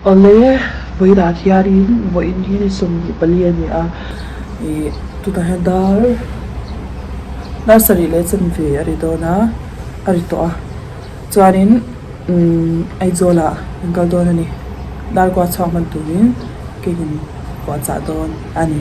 Awle, vawiinah hianin vawiin hi ni 24 a ni a, ih tunah hian dar dar sarih leh chanve a ri dawn a, a ri tawh a, chuanin umm Aizawlah kan kal dawn a ni, dar kua chhuak hman turin cake in puahchah dawn a ni.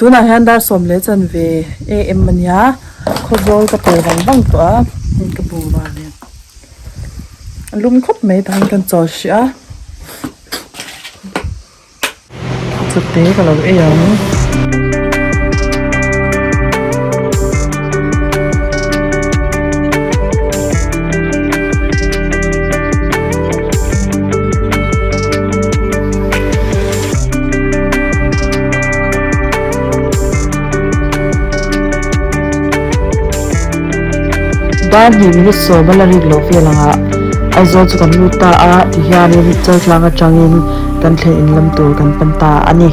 Tunah hian dar sawm leh chanve am a nia khawzawl ka pel vang vang tawh a hei ka bungrua nen a lum khawp mai tah hian kan chawl hrih a. Chawte ka lo ei ang. Dar hnih minute sawm a la rik loh vel angah Aizawl chu kan lut ta a tihianin Chaltlang atangin kan thlen in lam tur kan pan ta a ni.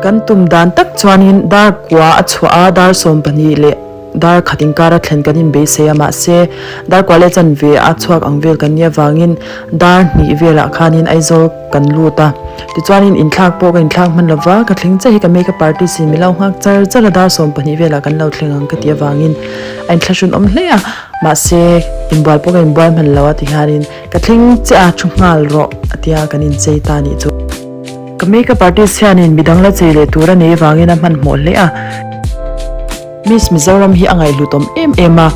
Kan tum dan tak chuanin dar kua a chhuah a, dar 12 leh dar khat inkara thlen kan inbeisei a, mahse dar kua leh chanve a chhuak ang vel kan nih avangin dar hnih velah khanin Aizawl kan lut a. Tichuanin inthlak pawh ka inthlak hman lova, ka thleng chiah hi ka makeup artist in min lo nghak char char a, dar 12 velah kan lo thleng ang ka tih avangin a inthlahrunawm hle a, mahse inbual pawh ka inbual hman lo a tihianin Ka thleng chiah a thu nghal rawh a tia kan inchei ta nih chu. Ka makeup artist hianin midang la chei leh tur a nei avangin a hmanhmawh hle a. Miss Mizoram hi a ngaihhlut awm em em a,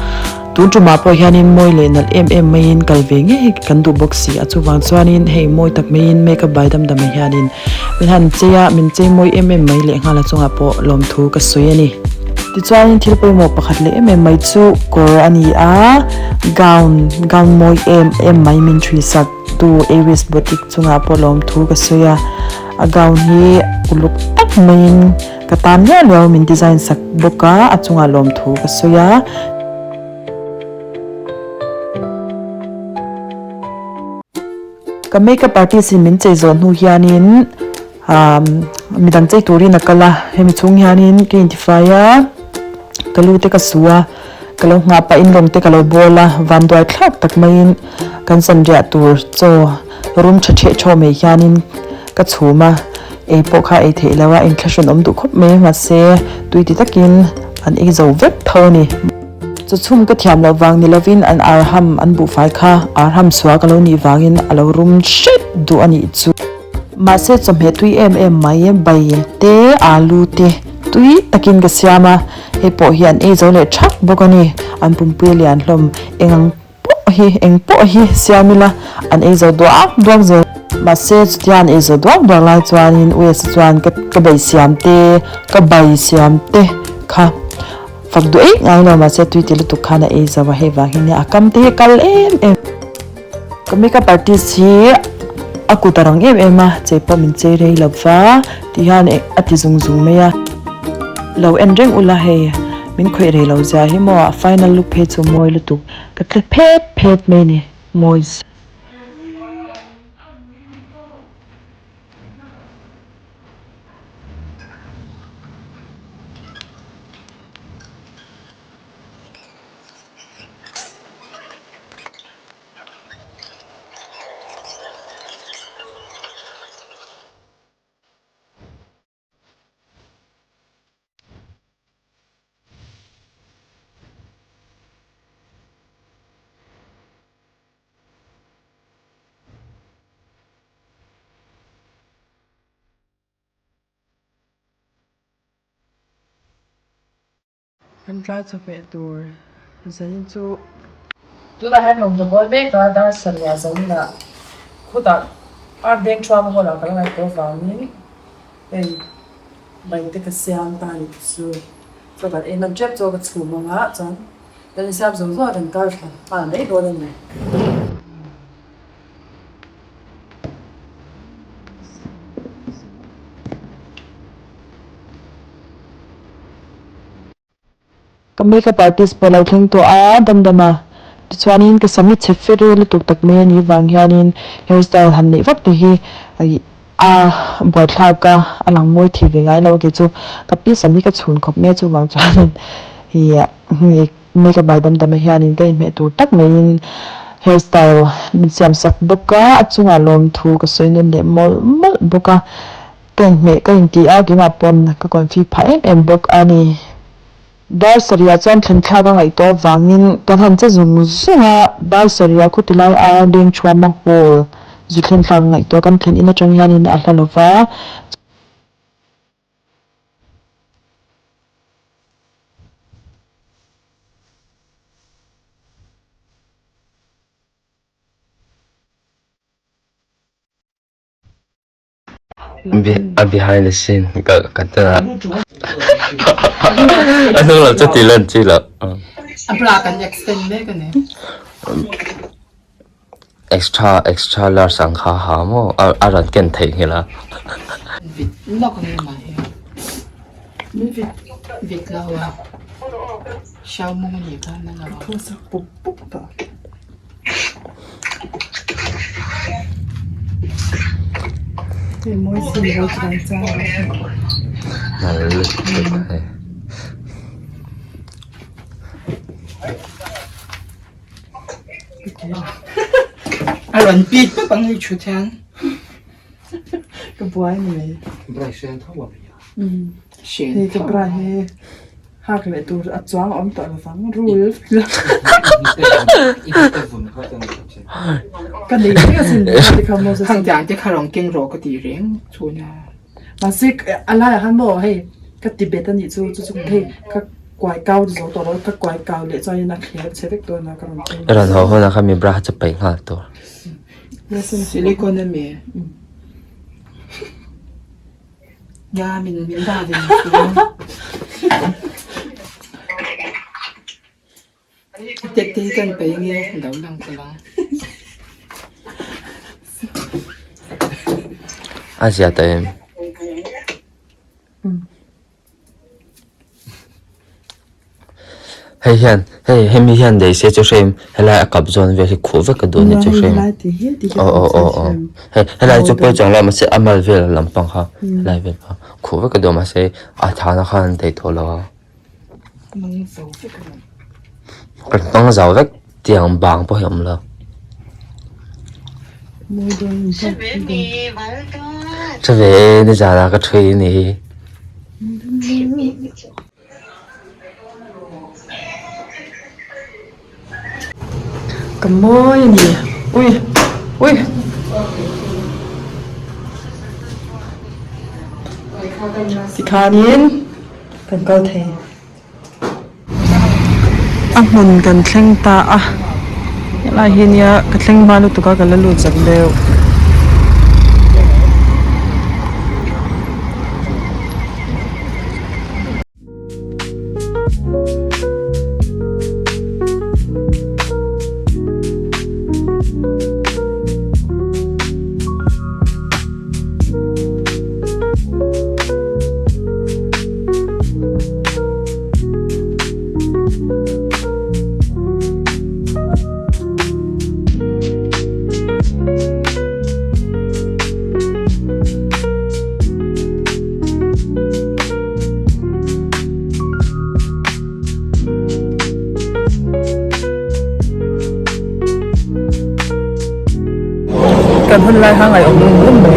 tun tumah pawh hianin mawi leh nalh em em maiin kal ve ngei kan duh bawk si a, chuvang chuanin hei mawi tak maiin makeup bai dam dam ah hianin min han chei a, min chei mawi em em mai leh nghal a chungah pawh lawmthu ka sawi a ni. Tichuanin thil pawimawh pakhat leh em em mai chu kawr a ni a, gown, gown mawi em em mai min thui sak tu Aries Boutique chungah pawh lawmthu ka sawi a, a gown hi uluk tak maiin ka tan liau liau min design sak bawk a, a chungah lawmthu ka sawi a. Ka makeup artist in min chei zawh hnu hianin Umm midang chei turin a kal a, hemi chhung hianin ka intifai a, ka lu te ka su a, ka lo nghah pahin lawng te ka lo bawl a, vanduai thlak tak maiin kan zanriah tur chaw rum tha theh thaw mai hianin ka chhum a, ei pawh kha ei theih loh a, inthlahrun awm duh khawp mai mahse tui ti takin an ei zo vek tho a ni. Chaw chhum ka thiam loh vang ni lovin an arham an buhfai kha arham sual ka lo nih vangin a lo rum hrep duh a nih chu. Mahse chawhmeh tui em em mai, bai te, alu te tui takin ka siam a, hei pawh hi an ei zo leh thak bawk a ni. An pumpui a lian hlawm, eng ang pawh hi, eng pawh hi siam ila an ei zo duak duak zel. Mahse chutia an ei zo duak duak lai chuanin US chuan ka ka bai siam te, ka bai siam te kha fak duh eih ngai lo, mahse tui ti lutuk khan a ei zo a, hei vang hi nia a kam te hi a kal em em. Ka makeup artist hi a kut a rang em em a, chei pawh min chei rei lo va tih hian a ti zung zung mai a. Lo en reng ula hei min khawih rei lo zia hi maw a final look phei chu mawi lutuk ka tle phet phet mai a ni mawi. Kan tlai chawhmeh tur zanin chu. Tunah hian lawng ka bawl mek a, dar sarih zaninah khutah art beng thuama hall ah ka la ngaihtuah avangin hei mai te ka siam ta a ni chu. Chaw kan ei hman tep chu ka chhum ang a chuan kan insiam zawng zawng a kan kal thla nghal mai dawn a ni. Ka makeup artist pawh a lo thleng tawh a dam dam a, tichuanin ka sam hi chhe fer lutuk tak mai a nih vang hianin hairstyle han neih vak te hi a buaithlak a, a lang mawi thei ve ngai lo a kei chu ka pi sam hi ka chhun khawp mai a chuvang chuanin ih makeup by dam dam ah hianin ka inhmeh tur tak maiin hairstyle min siam sak bawk a, a chungah lawmthu ka sawi nawn leh mawlh mawlh bawk a. Ka inhmeh ka inti a, keimah pawn ka confi phah em em bawk a ni. Dar sarihah chuan thlen thlak a ngaihtuah avangin kan han che zung zung a, dar sarihah khuti lai a leng thuama hall zu thlen thlak a ngaihtuah kan thlen in atang hianin a hla lova. A behind the scene ka ka tah a hnung lam chu ti lan chi loh. A bra kan extend mek a ni. Extra extra large ang kha ha maw a rawn ken theih nghilh a. Vit lawk ang em ah hian. Min vit vit lo a. Xiao mung a nih kha na lo a. Ka sak pup pup tawh. A rawn pit pap ang i thut hian. Ka buai ni mai. Bra hren tho a mi a. Hei ka bra hi hak leh tur a chuang a awm tawh lovang rul ka nei reng asin ti kha Moses Khang tiang te kha rawn keng rawh ka ti reng chhun a. Mahse a laiah khan maw hei ka ti bet anih chu chu chu hei ka kuai kau zo tawh lo ka kuai kau leh chuanin a thler chhe vek dawn a ka rawn keng. I rawn haw hunah khan mi bra kha chu paih nghal tur. Silicone ami. Nia min min dah ve chu. Tek te hi kan peih nge lo lang ta lang. A zia ta em? Hei hian hei hemi hian daih se chu hrem helai a kap zawn vel hi khuh vek a duh a ni chu hrem aw aw aw aw hei helai chu pawi chuang lo mahse a mal vel lampang kha helai vel kha khuh vek a duh a mahse a thana khan an daih tawh lo a kan hmang zau vek tiang bang pawh hi a awm lo. Hre ve e nizanah ka thui a ni hi. Ka mawi a ni ui ui tikhanin kan kal thei a hmun kan thleng ta a helai hi nia ka thleng hma lutuk a ka la lut zak deuh. Kan hun lai hang ai awm lum lum mai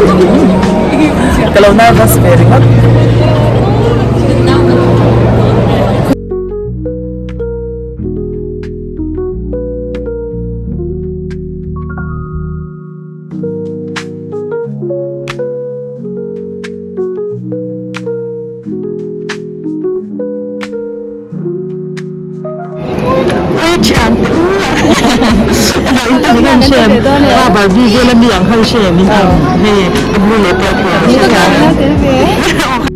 ka lo nervous ve ringawt. khan hre em kha Barbie vel ami ang khan hre em in ang hei a blue leh purple ang hre em.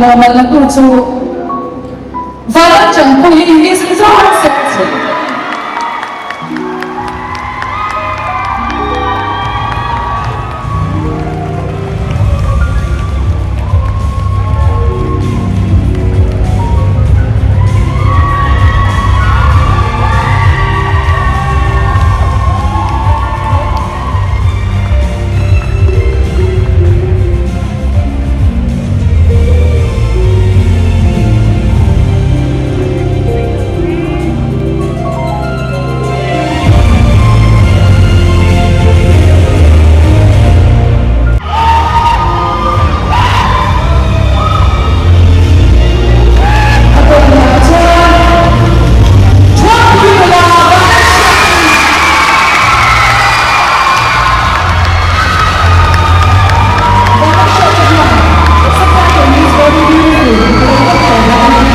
Lawmman la tu chu Vanlalṭanpuii Miss Mizoram Serchhip. A tawpah chuan Thuampui nula Vanlalhriati Vanlalhriati hian Sakai Miss Body Beautiful a lo kal tawh a ni.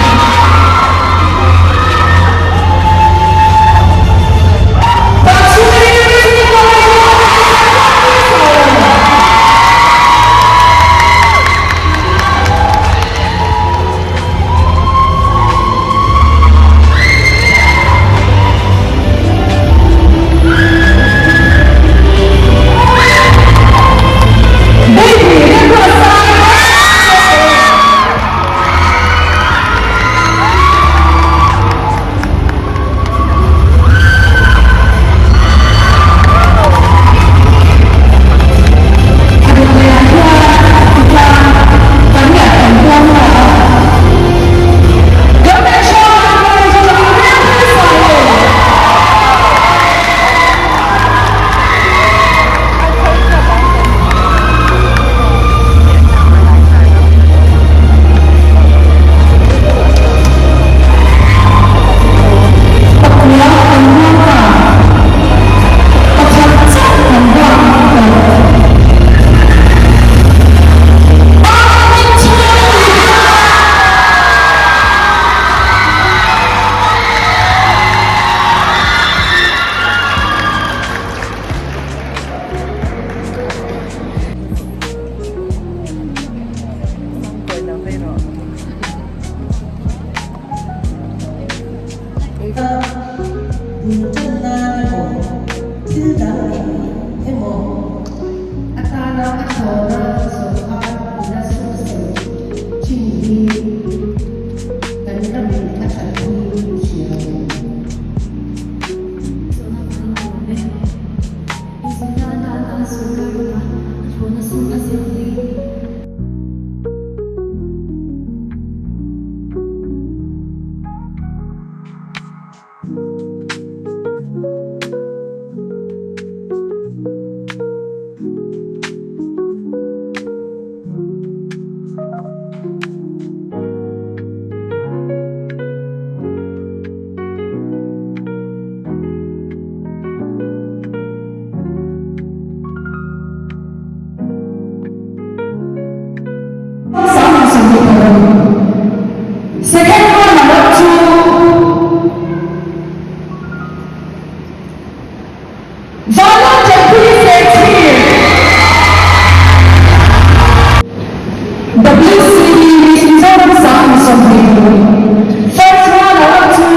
Second runner up chu Vanlalṭanpuii Serchhip, WCB Miss Mizoram 2025 First runner up chu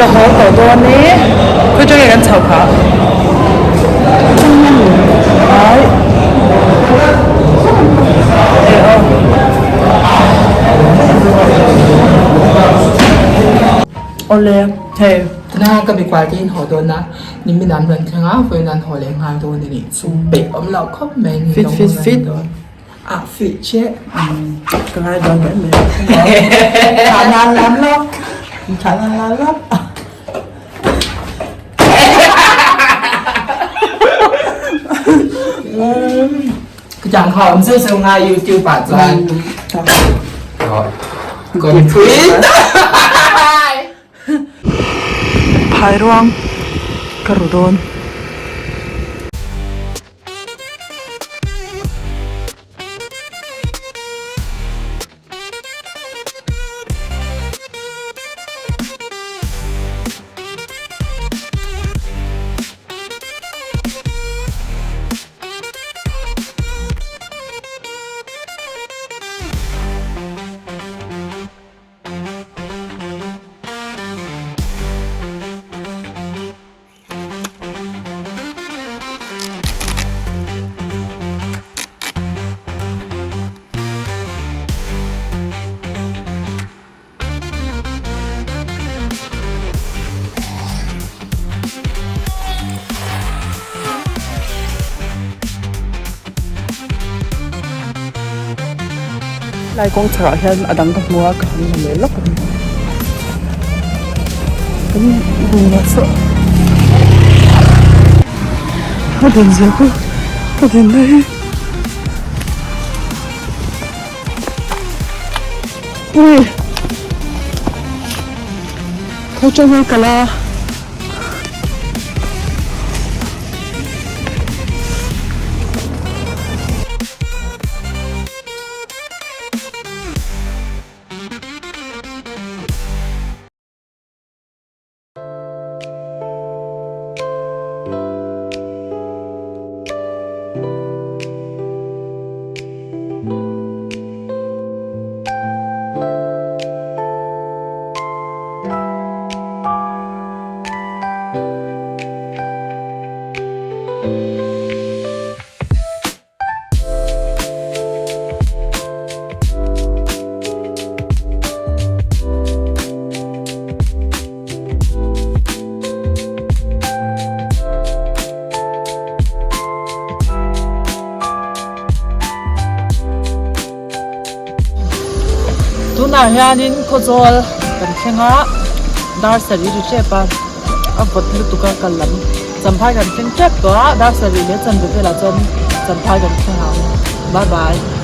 Ka haw tawh dawn e, khawi tang nge kan chho phah? Ai. E aw. Awle, hei. Tunah ka mikual te in haw dawn a, nimin an rawn thleng a, vawiin an haw leh nghal dawn a nih chu. Peih awm loh khawp mai ni Fit fit fit. Ah fih che ka ngai dawn mai mai thah nan lam lawk thah nan lam lawk. Chang kha awm zeuh zeuh nga YouTube ah chuan. Phairuang ka ru dawn. Lai kawng chhakah hian a dang ka hmu a ka han la leh lawk a ni kan bungrua saw a den zia chu ka den na hi. Ui khaw chang hi kal a. Tunah hianin Khawzawl kan thleng a, dar sarih ri tep a, a vawt lutuk a kal lam Champhai kan thleng tep tawh a, dar sarih leh chanve velah chuan Champhai kan thleng ang. Bye bye.